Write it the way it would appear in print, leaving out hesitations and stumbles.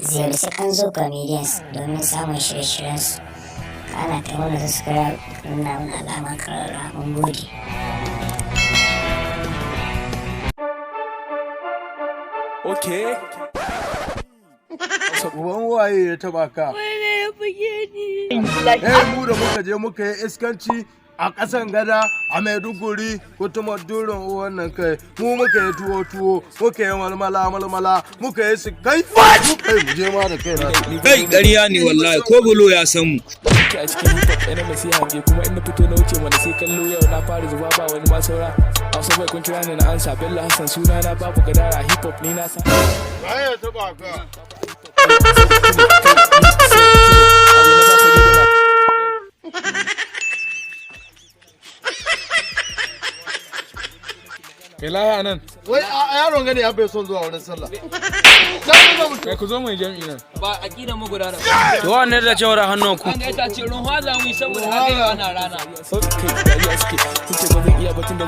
Ziyarci Kanzo Comedians domin samun shirye-shiryensu. Kana kai mana subscribe, ka nuna mana alamar kararrawa. Mun gode. Okay. Uban waye ya taba ka? Wani ya buge ni. Eh, mu da muka je muka yi iskanci a ƙasan gada a Maiduguri, kutumar durin uwan nan kai, mu muka yi tuwo tuwo, muka yi malmala malmala, muka yi su kai kai mu je ma da kai na. Kai, ƙarya ne wallahi, ko bulo ya san mu. Nake a cikin hip hop ina mai sai hange, kuma in na fito na wuce mana sai kallo. Yau na fara zuba, ba wani ma saura. Hausa bai kun kira ni na ansa. Bello Hassan suna na, babu gadara, hip hop ni na san. Waye ya taba ka? I will never forget my Kai, laya nan. Wai a yaron gani ya bai son zuwa wurin sallah. Kai, ku zo mu yi jami'i nan. Ba aƙida mu guda. To, wannan da cewar hannun ku. An ga ita ce ruwa za mu yi saboda haka yau ana rana. Okay, dariya suke, sun ce ba zan iya batun da